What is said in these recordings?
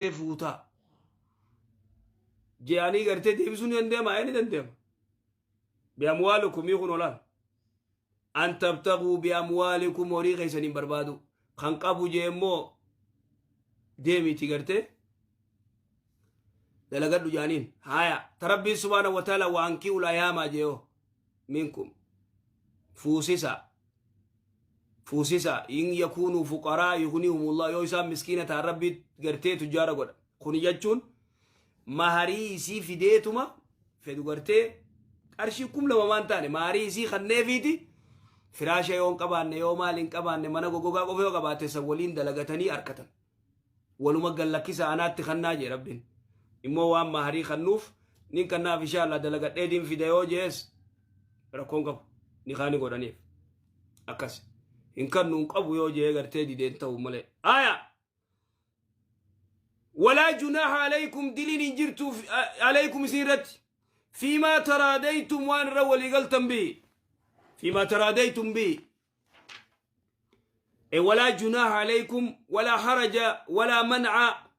Fuutaa je'anii gartee deebisuu ni danda'ama, ni danda'ama. Bi'amwaalikum kun olaan an tabtaguu bi'amwaalikum, horii keessaniin barbaadu kan qabu jee immoo deemiti gartee dalagadhu jaaniin. Haya, ta Rabbiin subhaanahu wa ta'ala waan ki'ul ayaamaa jeeoo minkum fuusisa fuusisa, in yakuunuu fuqaraa yughnihumullah, yoo isaan miskiina ta'an Rabbii gartee tujjaara godha. Kuni jechuun maharii isii fideetuma fedhu gartee qarshii 2000 maan taane maharii isii kanneefiiti, firaasha yoo hin qabaanne, yoo maal hin qabaanne, mana gogogaa qofa yoo qabaate, san waliin dalagatanii arkatan. Waluma gallakkisa anaatti kannaa jee. Rabbiin immoo waan maharii kannuuf nin kannaaf, insha Allah dalagadheetiin fida yoo jees rakkoon qabu, ni kaani godhaniif. Akkas hin kannu hin qabu yoo jee gartee dideen ta'u malee. Aya, walaa junaaha alaykum, diliin hin jirtu alaykum isin irratti, fiimaa taraadaytum, waan irra walii galtan, bihi fiimaa taraadaytum bihi. E walaa junaaha alaykum, walaa haraja walaa man'a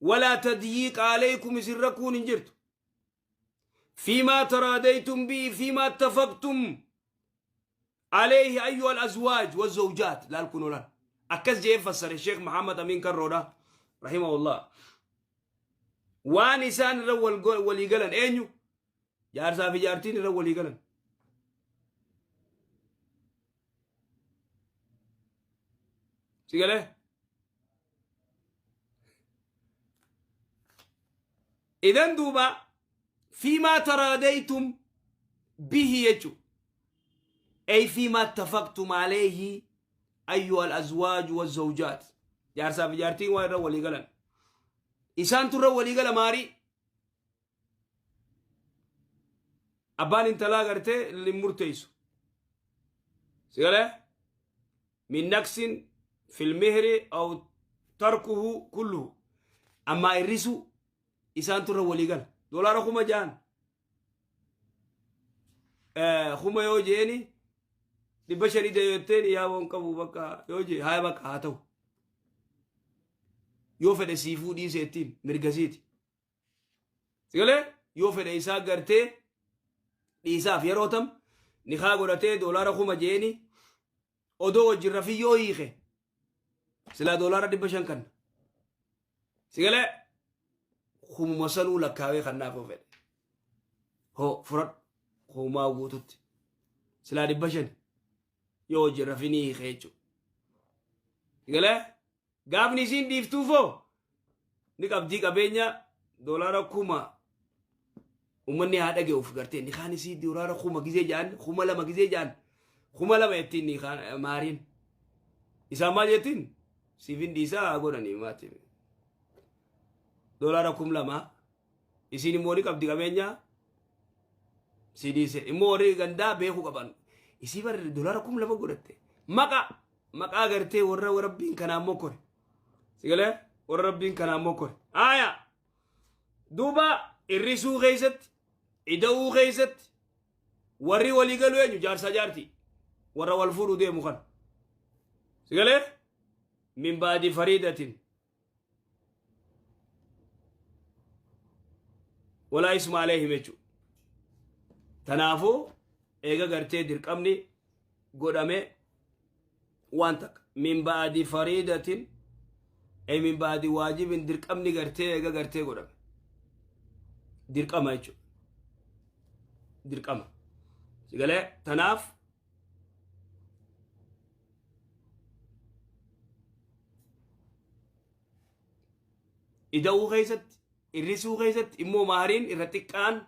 walaa tadyiiqa alaykum, isin rakkuun hin jirtu, fiimaa taraadaytum bihi, fiimaa ittafaqtum alayhi ayyuha al-azwaaj wazawjaat. Laal kun olan akkas jee fassare Sheekh Muhammad Amin Karroodha rahimahullah. Waan isaan irra walii galan, eenyu, jaarsaa fi jaartiin irra walii galan. Si galee? Idan duuba fiimaa taraadaytum bihi jechu, ay fiimaa ittafaqtum alayhi ayyuha al-azwaaj wazawjaat, jaarsaa fi jaartiin waan irra walii galan, isaantu irra walii gala. Maarii abbaan intalaa gartee hin murteessu. Si galee? Min naqsin fil mihri aw tarkuhu kulluhu, ammaa irrisu isaantu irra walii gala. Doolaara 6000, 1000 yoo jeeni, 500 deeyotteen yaaboon qabu bakka yoo jee, haya bakka haa ta'u. Yoo fedhe siifuu dhiiseettiin mirgasiiti. Sigalee? Yoo fedhe isaa gartee dhiisaaf. Yeroo tam nikaa godhatee doolaara 1000 jeeni, odoo wajjin rafii yoo hiike, silaa doolaara 500 kanna. Sigalee? Kumuma sanuu lakkaawee kannaaf yoo fedhe. Hoo fudhadhu kumaa guututti. Silaa 500 yoo wajjin rafinii hiike jechuudha. Sigalee? Gaafni isiin dhiiftuufoo ni qabdii qabeenya doolaara 1000. Uummanni haa dhaga'uuf gartee nikaan isii doolaara 1000 gizee ja'an, 2000 gizee ja'an, 2000 jettiin nikaan maariin. Isaan maal jettiin? Siifin dhiisaa haa godhanii maati. Doolaara 2000 isiin immoo ni qabdi qabeenya si dhiise. Immoo warri gandaa beekuu qaban, isii barri doolaara 2000 godhatte. Maqa maqaa gartee warra Rabbiin kanaan mokkore. Sigalee? Warra Rabbiin kanaan mokkore. Aayaa. Duuba irrisuu keessatti, ida'uu keessatti warri walii galu eenyu? Jaarsaa jaartii warra wal fuudhuu deemu kana. Sigalee? Min baadi fariidatin walaa isma alayhim jechuudha. Tanaafuu eega gartee dirqamni godhame waan takka min ba'di fariidatin ay min ba'di waajibin, dirqamni gartee eega gartee godhame dirqama jechuudha. Dirqama. Sigalee? Tanaaf ida'uu keessatti, irrisuu keessatti immoo mahariin irra xiqqaan,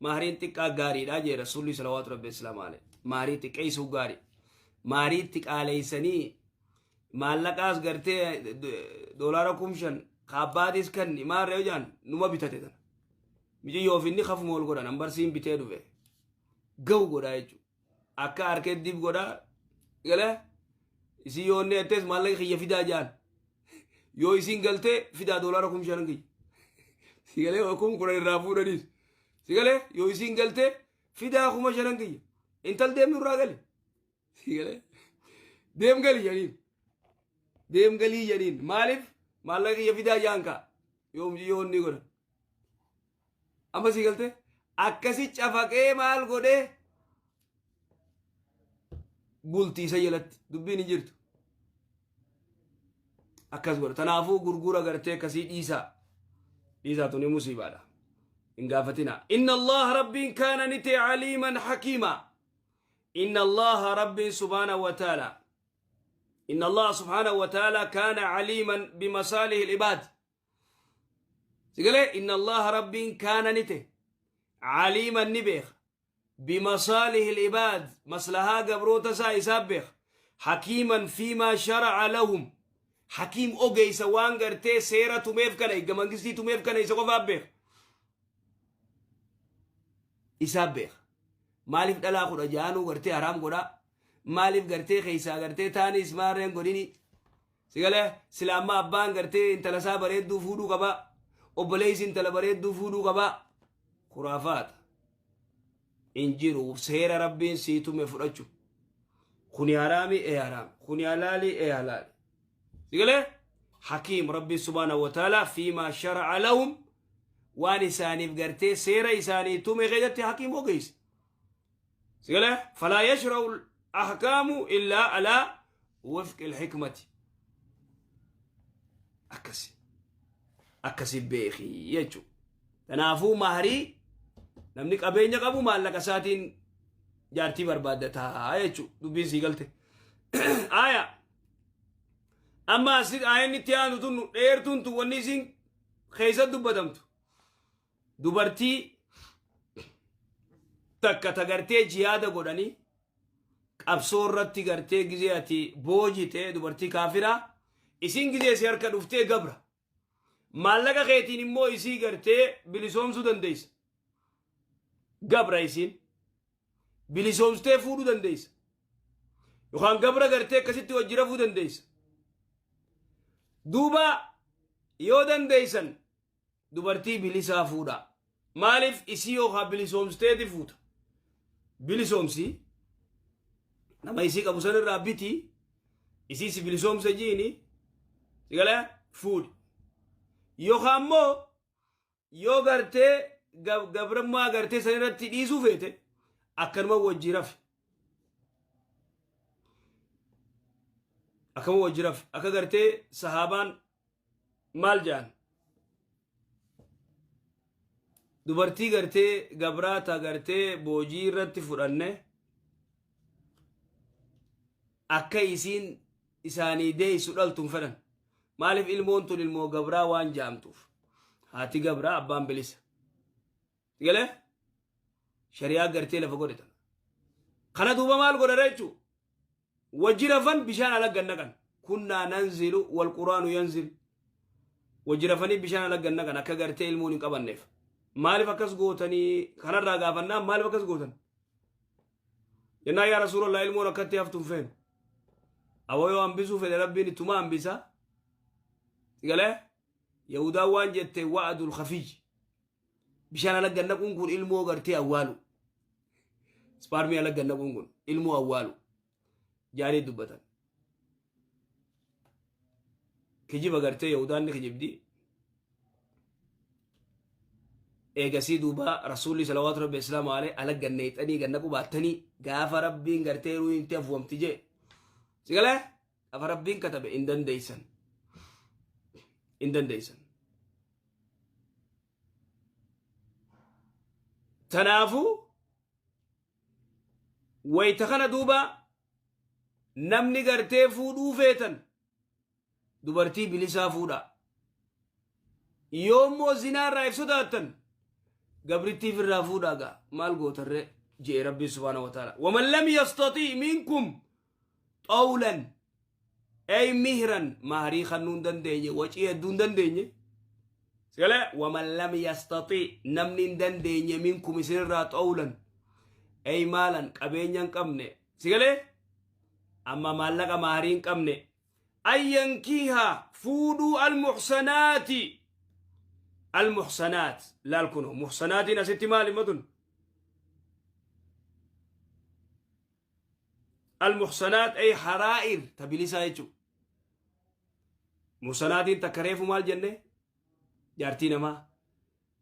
mahariin xiqqaa gaariidha jee Rasuulli salawaatu rabbi islaamaa alayhi. Maharii xiqqeessuu gaarii, maharii itti qaaleessanii maallaqaas gartee doolaara 5000 kaabbaatis kanni maarree hojaan numa bitate tana miciyyoof inni kafuma ol godhan ambarsiin bitee dhufe ga'u godhaa jechuudha. Akka harkee dib godhaa galee isin yoo inni ettees maallaqa kiyya fidaa jaan, yoo isin galtee fidaa doolaara 5000 kiyya, si galee? 10,000 irraa fuudhaniis, si galee? Yoo isin galtee fidaa 5000 kiyya, intal deemnu irraa gali, si galee? Deem gali jedhaniin, deem galii jedhaniin. Maaliif Maallaqa kiyya fidaa jaan kaa. Yoom yoo inni godha. Amma sii galtee akkasi cafaqee maal godhee bultii isa jalatti dubbiin hin jirtu. Akkas godha. Tanaafuu gurgura gartee akkasii dhiisaa. Dhiisaa tuni musiibaadha. Hin gaafatina. Inna Allaha rabbiin kaana ni ta'e aliiman hakiima. Inna Allaha rabbiin subhaanahu wa ta'ala. Inna Allaha subhaanahu wa ta'ala kaana aliiman bimasaalihi al-ibaad. Sigalee inna Allaha rabbiin kaana ni ta'e aliiman ni beeka. Bimasaalihi al-ibaad maslahaa gabroota isaa isaa beeka. Hakiiman fiimaa shara'a lahum. Hakiim ogeessa waan gartee seera tumeef kana eegga mangistii tumeef kana isa qofaaf beeka. Isaaf beeka. Maaliif dhalaa 16nuu gartee haraam godhaa? Maaliif gartee keessaa gartee taanis maarreen godhini? Sigalee sila amma abbaan gartee intala isaa bareedduu fuudhuu qabaa. Obboleessi intala bareedduu fuudhuu qabaa. Khuraafaata. Hin jiru seera rabbiin sii tume fudhachu. Kuni haraami ee haraami. Kuni halaali ee halaali. Sigalee hakiim rabbiin subhaanahu wa ta'ala fiimaa shara'a lahum waan isaaniif gartee seera isaanii tume keessatti hakiim ogeessa. Sigalee falaa yashra'u ahkaamu illaa alaa wifqi alhikmati. Akkasi. Akkasi beeki jechuudha. Kanaafuu maharii namni qabeenya qabu maallaqa isaatiin jaartii barbaaddataa jechuudha. Dubbiin sii galte. Aya. Amma asit ayanni itti aanu tun dheertuun tun wanni isiin keessa dubbatamtu. Dubartii takka ta gartee jihaada godhanii qabsoo irratti gartee gizee ati boojite dubartii kaafiraa isiin gizee si harka dhuftee gabra. Maallaqa keetiin immoo isii gartee bilisoomsuu dandeessa. Gabra isiin. Bilisoomstee fuudhuu dandeessa. Yookaan gabra gartee akkasitti wajji rafuu dandeessa. Duuba yoo dandeessan dubartii bilisaa fuudhaa. Maaliif isii yookaan bilisoomsteeti fuuta. Bilisoomsi nama isii qabu sanirraa biti isii si bilisoomse jiini sigalee fuudhi. Yookaan immoo yoo gartee gabrummaa gartee sanirratti dhiisuu feete akkanuma wajji rafi. Akkanuma wajji rafi. Akka gartee sahaabaan maal jedhan dubartii gartee gabraa ta gartee boojii irratti fudhanne akka isiin isaanii deessu dhaltu hin fedhan. Maaliif ilmoon tun ilmoo gabraa waan jaamtuuf. Haati gabraa abbaan bilisa. Galee shari'aa gartee lafa godhe tana. Kana duuba maal godha jechuu? Wajji rafan bishaan ala gad naqan. Kunnaa nanzilu wal quraanu yanzil. Wajji rafanii bishaan ala gad naqan akka gartee ilmoon hin qabanneef. Maaliif akkas gootanii kanarraa gaafannaan maaliif akkas gootan? Jennaan yaa Rasuulallah ilmoon akkatti haftu hin feenu. Awwa yoo hambisuu fedhe rabbiin ittuma hambisa. Galee Yahudaan waan jette wa'adul khafiyy. Bishaan ala gad naquun kun ilmoo gartee awwaalu. Ispaarmii ala gad naquun kun ilmoo awwaalu. Jaanii dubbatan. Kijiba gartee Yahudaan ni kijibdi. Eegasii duuba rasuulli salawaatu rabbi islaamu alee ala gad neexanii gad naquu baattanii gaafa rabbiin gartee ruuhin itti afuufamti jee. Sigalee gaafa rabbiin katabe hin dandeessan. Hin dandeessan. Tanaafuu wayta kana duuba namni gartee fuudhuu feetan dubartii bilisaa fuudhaa. Yoommoo zinaa irraa if sodaattan gabrittii irraa fuudhaa gaa maal gootarree je'e rabbiin subhaanahu wa ta'ala. Waman lam yastatii minkum xawlan Ey mihran mahrii kannuu hin dandeenye wacii hedduu hin dandeenye. Sigalee waman lam yastaxi namni hin dandeenye minkum isinirraa xawlan ey maalan qabeenya hin qabne sigalee amma maallaqa mahrii hin qabne ayyankiiha fuudhuu almuhsanaati almuhsanaat laal kuno muhsanaatiin asitti maali matun Al-muhsanaat ay haraa'ir ta bilisaa jechuudha. Muhsanaatiin takka reefu maal jenne? Jaartii namaa.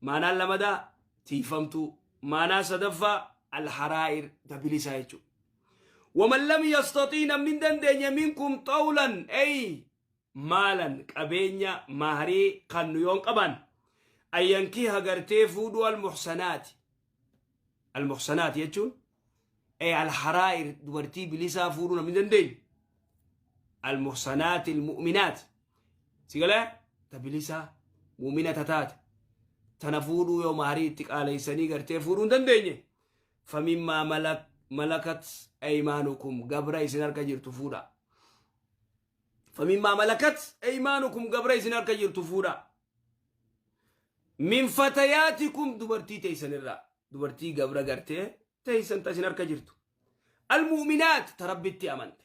Maanaan lamadaa tiifamtuu. Maanaa sadaffaa alharaa'ir ta bilisaa jechuudha. Waman lam yastaxii, namni hin dandeenye, minkum xawlan ey maalan, qabeenya maharii kannu yoon qaban, ayyankiha gartee fuudhuu, almuhsanaati. Almuhsanaati jechuun ey alharaa'ir, dubartii bilisaa fuudhuu namni hin dandeenye. Almuhsanaati almu'minaati. Sigalee ta bilisaa mu'mina tataate tana fuudhuu yoo maharii itti qaaleessanii gartee fuudhuu hin dandeenye, famimmaa malakat aymaanukum, gabra isin harka jirtu fuudha. Famimmaa malakat aymaanukum, gabra isin harka jirtu fuudha. Min fatayaatikum, dubartii teessanirraa, dubartii gabra gartee teessan ta isin harka jirtu. Almu'minaat, ta Rabbitti amante.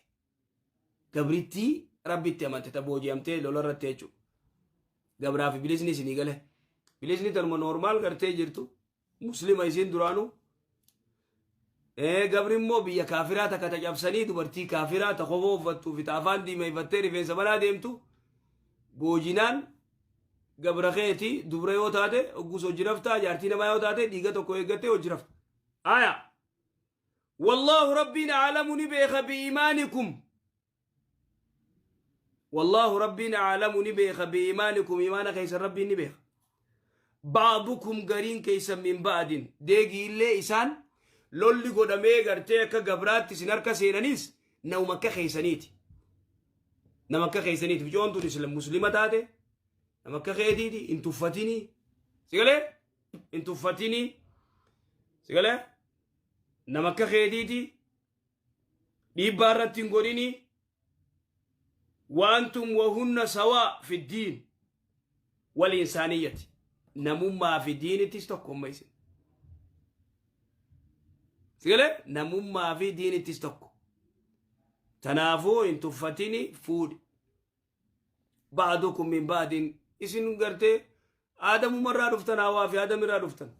Gabrittii Rabbitti amante ta booji'amtee lola irratti jechuudha. Gabraa fi bilisni isinii gale. Bilisni tanuma normal gartee jirtu, muslima isiin duraanuu. Gabri immoo biyya kaafiraa takka ta cabsanii dubartii kaafiraa ta kofoo uffattuu fi ta afaan diimeeffattee rifeensa balaa deemtu boojinaan gabra keeti. Dubra yoo taate hogguus hojii raftaa, jaartii namaa yoo taate dhiiga tokko eeggattee hojii rafta. Aya. Wallaahu Rabbiin aalamu ni beeka bi'iimaanikum. Wallaahu Rabbiin aalamu ni beeka bi'iimaanikum, imaana keessan Rabbiin ni beeka. Ba'dukum, gariin keessan, min ba'din, deegii illee isaan lolli godhamee gartee akka gabraatti isin harka seenanis nama akka keessaniiti. Nama akka keessaniiti. Bicoon tun islam muslima taate nama akka keetiiti, hin tuffatinii. Sigalee hin tuffatinii. Sigalee nama akka keetiiti, dhiibbaa irratti hin godhinii. Waantum wahunna sawaa fi diin wal insaaniyyati, namummaa fi diinittis tokko isin. Sigalee namummaa fi diinittis tokko. Tanaafuu hin tuffatini, fuudhi. Ba'dukum min ba'din, isin gartee aadamumarraa dhuftan, Hawaa fi Aadamirraa dhuftan.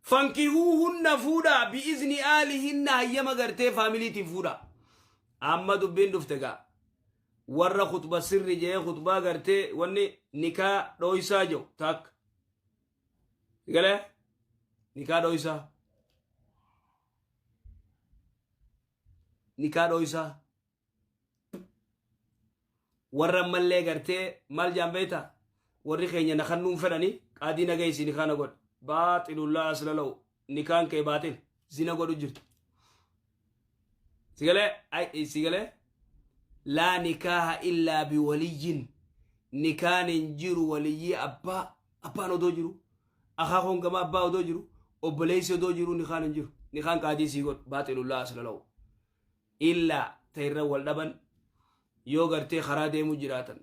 Fankihuuhunna, fuudhaa, bi'izni aalihinna, hayyama gartee faamiliitiin fuudhaa. Amma dubbiin dhufte gaa. Warra khutba sirri jee khutbaa gartee wanni nikaa dhooysaa jiru takka. Galee nikaa dhooysaa. Nikaa dhooysaa. Warra ammallee gartee maal jaan beektaa? Warri keenya na kannuun fedhanii qaadii nageessi nikaa na godhe. Baaxilullaa asla lahu, nikaan kee baaxil, zina godhu jirtu. Sigalee, sigalee, laa nikaaha illaa biwaliyyin, nikaan hin jiru waliyyii abbaa abbaan odoo jiru, akaakuun gama abbaa odoo jiru, obboleessi odoo jiru nikaan hin jiru. Nikaan qaadii sii godhu baaxilullaa asla lahu. Illaa ta irra wal dhaban yoo gartee karaa deemu jiraatan,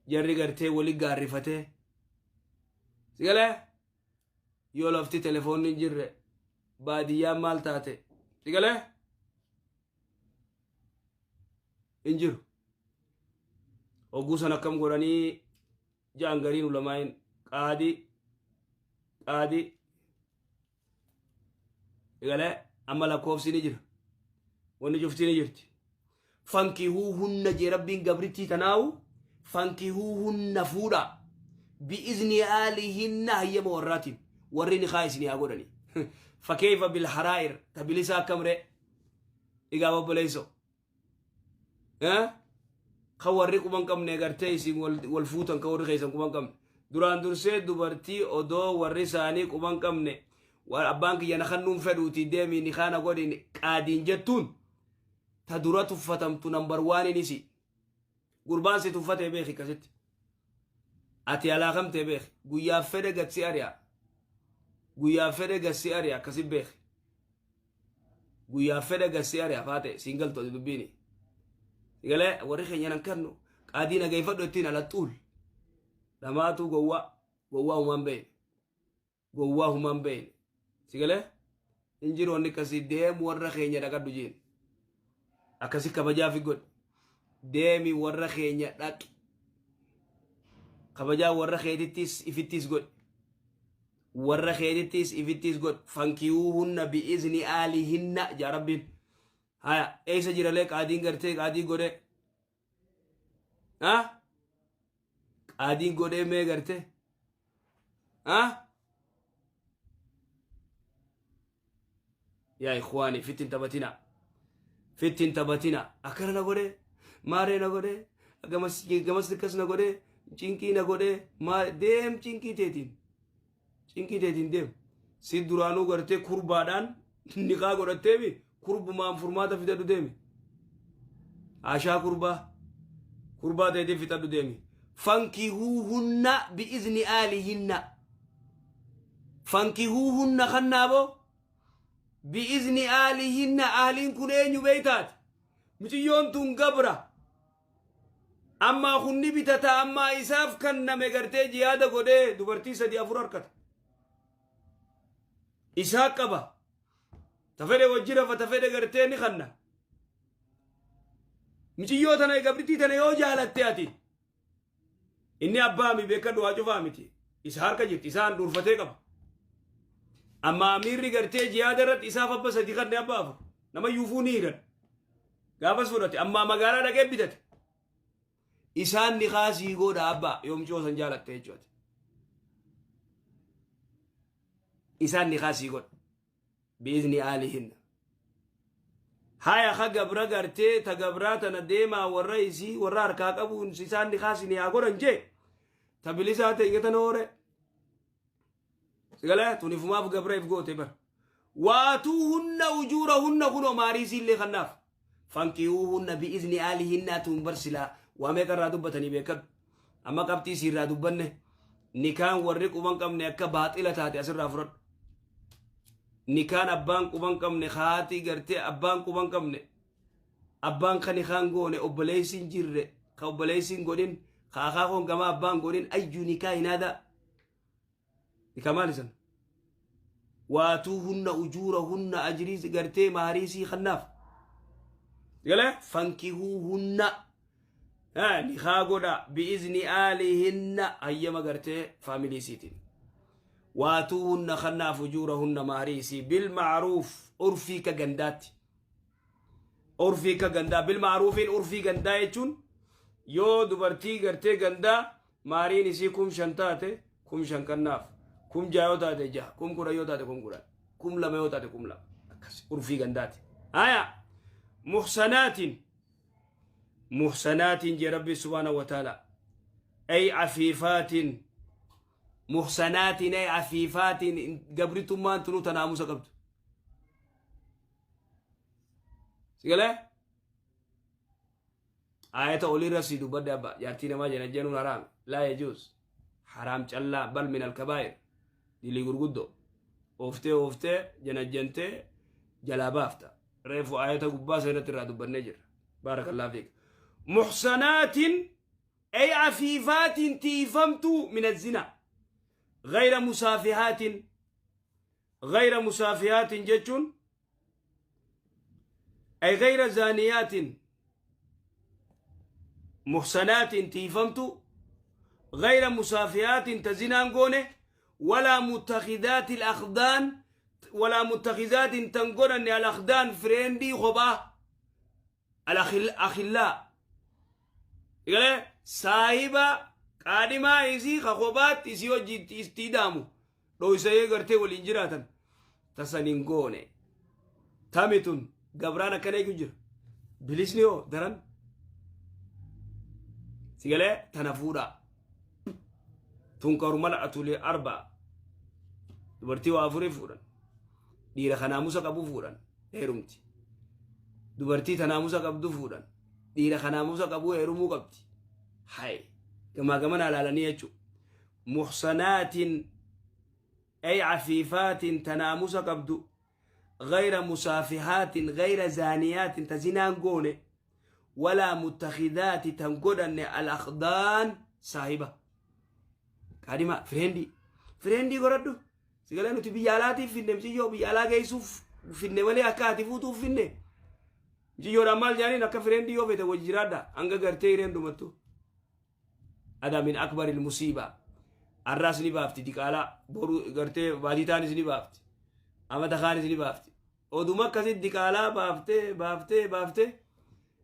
jarri gartee wali gaarrifatee, sigalee yoo lafti telefoonni hin jirre, baadiyyaan maal taate, sigalee hin jiru, hogguu san akkam godhanii ja'an gariin ulamaayin qaadii qaadii Egalee amma lakkoofsi ni jira. Wanni cuftii ni jirti. Fankihuuhunna jee Rabbiin gabrittii tanaawu, fankihuuhunna, fuudha. Bi'izni aalihinna, hayyama warraatiin. Warri nikaa isinii haa godhani. Fakkeeyfa bil haraa'ir, ta bilisaa akkam ree? Egaa obboleessoo. Kan warri quban qabne gartee isin wal fuutan, kan warri keessan quban qabne. Duraan dursee dubartii odoo warri isaanii quban qabne, abbaan kiyya na kannuun fedhuuti deemii nikaana godhin qaadiin jettuun, ta dura tuffatamtu number one inisi. Gurbaan si tuffatee beeki akkasitti. Ati alaakamtee beeki. Guyyaa fedhe gad si ari'a. Guyyaa fedhe gad si ari'a, akkasi beeki. Guyyaa fedhe gad si ari'a faate siin galtu ati dubbiini. Galee warri keenya nan kannu, qaadii nageeffadhu ittiin ala xuul. Dhamaatu gowwaa, gowwaa humaan beeyne. Gowwaa humaan beeyne. Si galee hin jiru wanni akkasii, deemu warra keenya dhaqadhu jeen. Akkasi kabajaa fi godhi. Deemi warra keenya dhaqi. Kabajaa warra keetittis ifittis godhi. Warra keetittis ifittis godhi. Fankihuuhunna bi'izni aalihinna jaa Rabbiin. Haya, eessa jiralee qaadiin gartee qaadii godhe? Ha? Qaadiin godhee mee gartee? Ha? Yaa ikhwaani, fitti hin taphatina. Fitti hin taphatina. Akkana na godhee, maaree na godhee, gamas gamas akkas na godhee, cinqii na godhee, maa deem cinqii teetiin. Cinqii teetiin deem. Si duraanuu gartee kurbaadhaan niqaa godhatteemi kurbumaan furmaata fidadhu deemi. Haashaa kurbaa. Kurbaa teetiin fixadhu deemi. Fankihuuhunna bi'izni aalihinna. Fankihuuhunna kannaaboo bi'izni aalihinna. Ahliin kun eenyu beeytaati? Miciyyoon tun gabra. Ammaa kunni bitata, ammaa isaaf kenname. Gartee jihaada godhee dubartii sadii afur harkata. Isaa qaba. Ta fedhe wajji rafa, ta fedhe gartee ni kanna. Miciyyoo tana, gabrittii tana yoo jaalatte ati, inni abbaa mi beekadhu, waa cufaa miti. Isa harka jirti, isaan dhuunfatee qaba. Amma amiirri gartee jihaada irratti isaaf abba sadi kanne, abba afur. Nama yuufuu ni hiran. Gaafas fudhate, ammaa magaalaa dhaqee bitate. Isaan ni kaasii godha abbaa yoo miciyoo san jaalatte jechuudha. Isaan ni kaasii godha. Bi'izni aalihinna. Haya, ka gabra gartee ta gabraa tana deemaa warra isii warra harkaa qabuun isaan ni kaasini haa godhan jee. Ta bilisaa ta'e tana hoore. Sigalee tunifumaaf gabra if goote bar. Waatuuhunna ujuurahunna, kunoo maarii isiillee kannaaf. Fankihuuhunna bi'izni aalihinnaa tun bar silaa waa meeqa irraa dubbatanii beekadhu. Amma qabxii isiirraa dubbanne, nikaan warri quban qabne akka baaxila taate asirraa fudhadhu. Nikaan abbaan quban qabne, haati gartee abbaan quban qabne, abbaan kan nikaan goone, obboleessi hin jirre, ka obboleessi hin godhin, ka akaakoon gamaa abbaan godhin, ayyuu nikaa hin aadaa. Nikaa maal isan? Waatuuhunna ujuurahunna, ajrii gartee maariisii kannaaf. Galee fankihuuhunna nikaa godha bi'izni aalihinna, hayyama gartee faamilii isiitiin. Waatuuhunna kannaaf ujuurahunna, maariisii bilma'ruuf, urfii ka gandaatti. Urfii ka gandaa, bilma'ruufiin urfii gandaa jechuun yoo dubartii gartee gandaa maariin isii 5,000 taate 5,000 kannaaf, 6,000 yoo taate 6, 10,000 yoo taate 10,000, 2,000 yoo taate 2,000, akkas urfii gandaati. Haya, muhsanaatiin, muhsanaatiin jee Rabbi subhaanahu wa ta'ala, ay afiifaatiin. Muhsanaatiin ay afiifaatiin, gabritummaan tunuu tanaamusa qabdu. Sigalee ayata olirra si dubbadde abba jaartii namaa jena jenuun haraam, laa yajuuz, haraam callaa, bal min alkabaa'ir, dilii gurguddo. Ooftee ooftee janajjantee jalaa baafta. Reefu ayata gubbaa sanatti irraa dubbannee jirra. Baarakallahu fiik. Muhsanaatiin ay afiifaatiin, tiifamtuu, min azina, gayra musaafihaatiin. Gayra musaafihaatiin jechuun ay gayra zaaniyaatiin. Muhsanaatiin tiifamtu, gayra musaafihaatiin, ta zinaan goone, walaa muttakidaati al-akhdaan, walaa muttakizaatiin tan godhanne, al-akhdaan friendii kophaa, al-akhillaa galee saahiba qaadhimaa isii ka kophaatti isii hojii itti hidhaamu dhoysayee gartee waliin jiraatan tasan hin goone. Tami tun gabraan akkana eegu jira, bilisni hoo daran si galee tana fuudhaa. Tun karumala atulee arba'a, dubartii waa afurii fuudhan, dhiira kanaamusa qabu fuudhan heerumti, dubartii tanaamusa qabdu fuudhan, dhiira kanaamusa qabu heerumuu qabdi. Hay, gamaa gamana ilaalanii jechuu. Muhsanaatiin ay afiifaatiin, tanaamusa qabdu, gayra musaafihaatiin, gayra zaaniyaatiin, ta zinaan goone, walaa muttakidaati tan godhanne, al-akhdaan saahiba qaadhima, friendii, friendii godhadhu. Sigalee nuti biyya alaatiif finne, miciyyoo biyya alaa geessuuf finne malee akka ati fuutuuf finne. Miciyyoodhaan maal jaaniin? Akka friendii yoo fete wajji jiraadha hanga gartee hireen dhumattu. Ada min akbaril musiiba. Arraas ni baafti diqaalaa, boru gartee baatii taanis ni baafti, amata kaanis ni baafti. Oduma akkasit diqaalaa baaftee baaftee baaftee.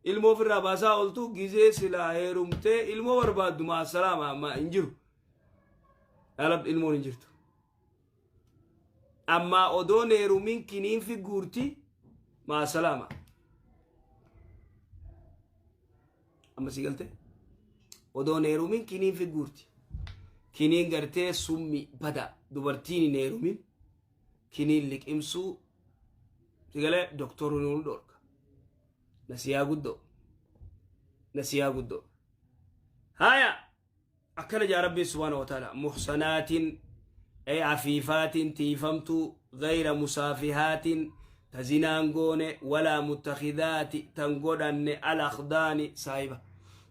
Ilmoo ofirraa baasaa ooltu gizee silaa heerumtee ilmoo barbaaddu maasalaama amma hin jiru. Alab ilmoon hin jirtu. Ammaa odoon heerumin kiniinfi guurti maasalaama. Amma si galte? Odoon heerumin kiniinfi guurti. Kiniin gartee summi bada dubartiin hin heerumin kiniin liqimsuu si galee doktorri nu dhorka. Nasiyaa guddoo. Nasiyaa guddoo. Haya akkana jaa Rabbiin subhaanahu wa ta'ala muhsanaatiin ay afiifaatiin tiifamtuu gayra musaafihaatiin ta zinaan goone walaa muttakidaati tan godhanne al akhdaani saahiba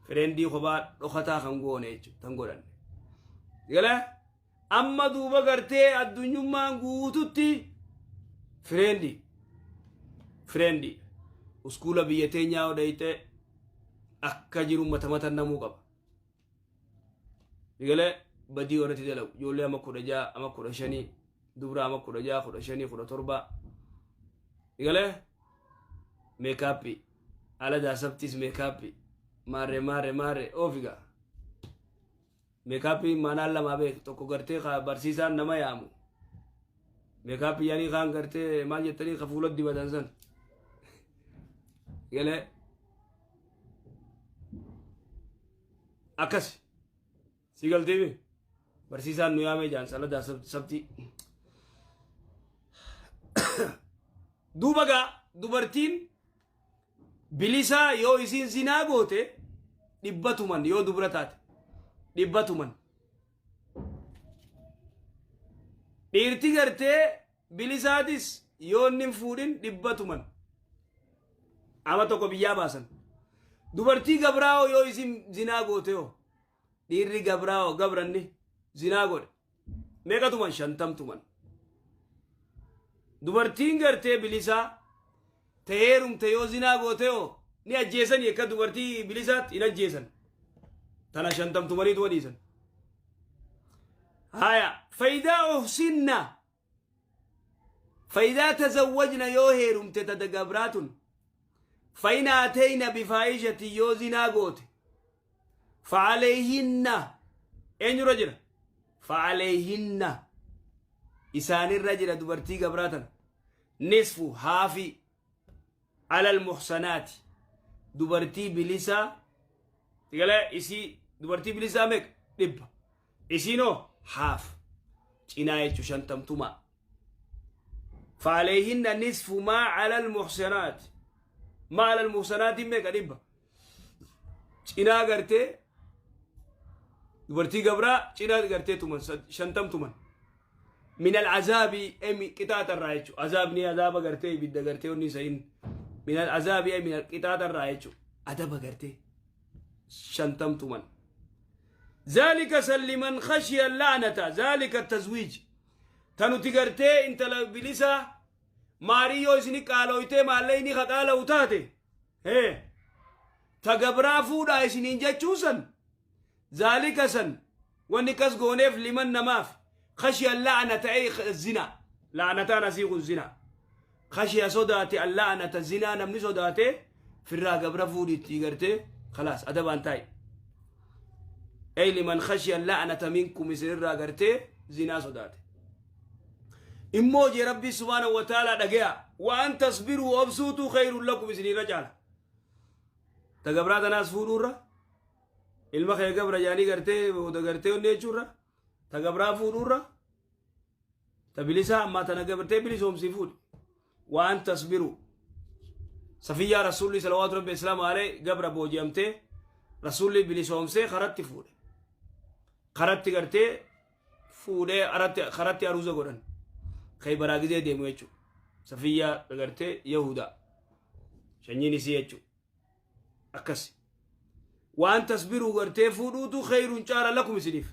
fireendii kophaa dhokataa kan goone jechuudha tan godhanne. Galee amma duuba gartee addunyummaan guututti fireendii fireendii uskuula biyya teenyaa odhayxee akka jiru mata matan namuu qaba. Galee badii warratti dalagu ijoollee ama 16 ama 15 dubra ama 16 15 17 galee meekaappii ala daasabtiis meekaappii maarre maarre maarre oofigaa. Meekaappii maanaan lamaa beek tokko gartee ka barsiisaan nama yaamu. Meekaappii yaanii kaan gartee maal jettanii ka fuula dibatan san. Galee akkas si galteemi barsiisaan nu yaamee jaan saladaa sabtii. Duuba gaa dubartiin bilisaa yoo isiin zinaa goote dhibba tuman yoo dubra taate dhibba tuman. Dhiirti gartee bilisaatis yoo inni hin fuudhin dhibba tuman. Ama tokko biyyaa baasan. Dubartii gabraa'oo yoo isiin zinaa goote hoo dhiirri gabraa'oo gabranni zinaa godhe meeqa tuman 50 tuman. Dubartiin gartee bilisaa ta heerumte yoo zinaa goote hoo ni ajjeesanii akka dubartii bilisaatti hin ajjeesan. Tana 50 tumaniituma dhiisan. Haya faayidaa uhsinna faayidaa tazawwajna yoo heerumte ta gabraatun fa'in atayna bifaahishati yoo zinaa goote fa'alayhinna eenyurra jira fa'alayhinna isaanirra jira dubartii gabraa tana nisfu haafi alal muhsanaati dubartii bilisaa galee isii dubartii bilisaa meeqa 100 isiinoo haaf cinaa jechuu shantamtumaa fa'alayhinna nisfu maa alal muhsanaati maa alal muhsanaatiin meeqa 100 cinaa gartee dubartii gabraa cinaa gartee tuman 50 tuman min al'azaabi emi qixaaxa irraa jechuudha azaabni azaaba gartee ibidda gartee onni isa hin min al'azaabi min qixaaxa irraa jechuudha adaba gartee 50 tuman zaalika san liman khashiya la'nata zaalika tazwiij tanuti gartee intala bilisaa maarii yoo isini qaalooytee maallayni ka qaala'u taate hee ta gabraa fuudhaa isiniin jechuun san zaalika san wanni kas gooneef liman namaaf khashiya la'nata ay zina la'nataan asii kun zina khashiya sodaate alla'nata zinaa namni sodaate firraa gabra fuudhitti gartee khalaas adabaan taa'i ay liman khashiya la'nata minkum isinirraa gartee zinaa sodaate immoo jee rabbii subhaanahu wa ta'aalaa dhagaya waan tasbiruu obsuutu khayrun lakum isinirra caala ta gabraa tanaas fuudhuurra ilma kee gabra jaanii gartee booda gartee onni jechuurra ta gabraa fuudhuurra ta bilisaa ammaa tana gabartee bilisoomsii fuudhi waan tasbiru safiyyaa rasuulli salawaatu rabbi islaamu alee gabra booji'amtee rasuulli bilisoomsee karatti fuudhe karatti gartee fuudhee karatti aruuza godhan khaybaraa gizee deemu jechuudha safiyyaa gartee yahudaa sanyiin isii jechuudha akkas waan tasbiruu gartee fuudhuutu khayrun caala lakum isiniif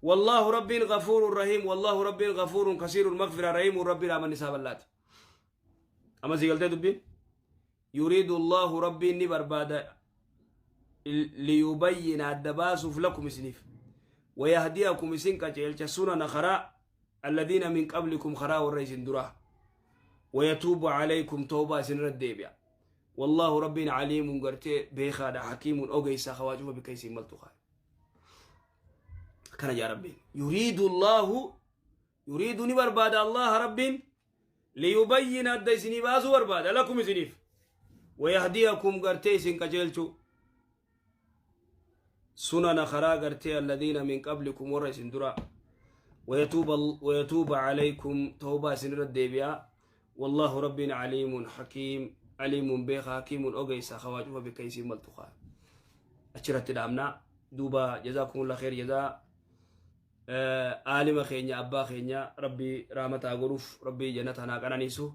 wallaahu rabbiin ghafuurun rahiim wallaahu rabbiin ghafuurun kasiirun maghfira rahiimun rabbiin amanni isaa bal'aati amma sii galtee dubbiin yuriidu allaahu rabbiin ni barbaada liyubayyina adda baasuuf lakum isiniif wayahdiyakum isin qaceelcha sunana karaa alladhiina min qablikum karaa warra isin duraa wayatuubu calaykum tawbaa isin irra deebi'a. Wallaahu Rabbiin aliimun gartee beekaadha, hakiimun ogeessaa kawaa cufa bikka isiin maltu kaa'e. Akkana jaa Rabbiin. Yuriidu Allaahu, yuriidu ni barbaada Allaha Rabbiin liyubayyina adda isinii baasuu barbaada lakum isiniif. Wayahdiyakum gartee isin qajeelchuu. Sunana karaa gartee alladiina min qablikum warra isin duraa. Wayatuuba alaykum tawbaa isin irra deebi'a. Wallaahu Rabbiin aliimun hakiim, aliimun beeka, hakiimun ogeessa kawaa cufa bikka isiin maltu kaa. Achirratti dhaabna. Duuba jazaakumullah kheer jazaa. Aalima keenya, abbaa keenya, Rabbi rahmataa godhuuf, Rabbi jannata naa qananiisu.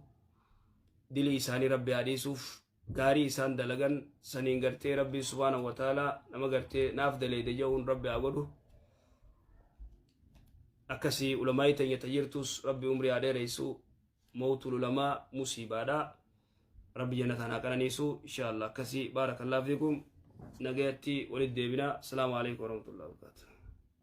Dilii isaanii Rabbi haa dhiisuuf. Gaarii isaan dalagan saniin gartee Rabbiin subhaanahu wa ta'ala nama gartee naaf daleede je'uun Rabbi haa godhu. Akkasii ulamaa'ii teenya ta jirtus Rabbi umrii haa dheereysu. Mawtul ulamaa musiibaadha. Rabbi jannataan haa qananiisu insha Allah. Akkasii baarakallahu fiikum, nagayatti walitti deebina. Asalaamu alaikum warahmatullahi wabarakatuh.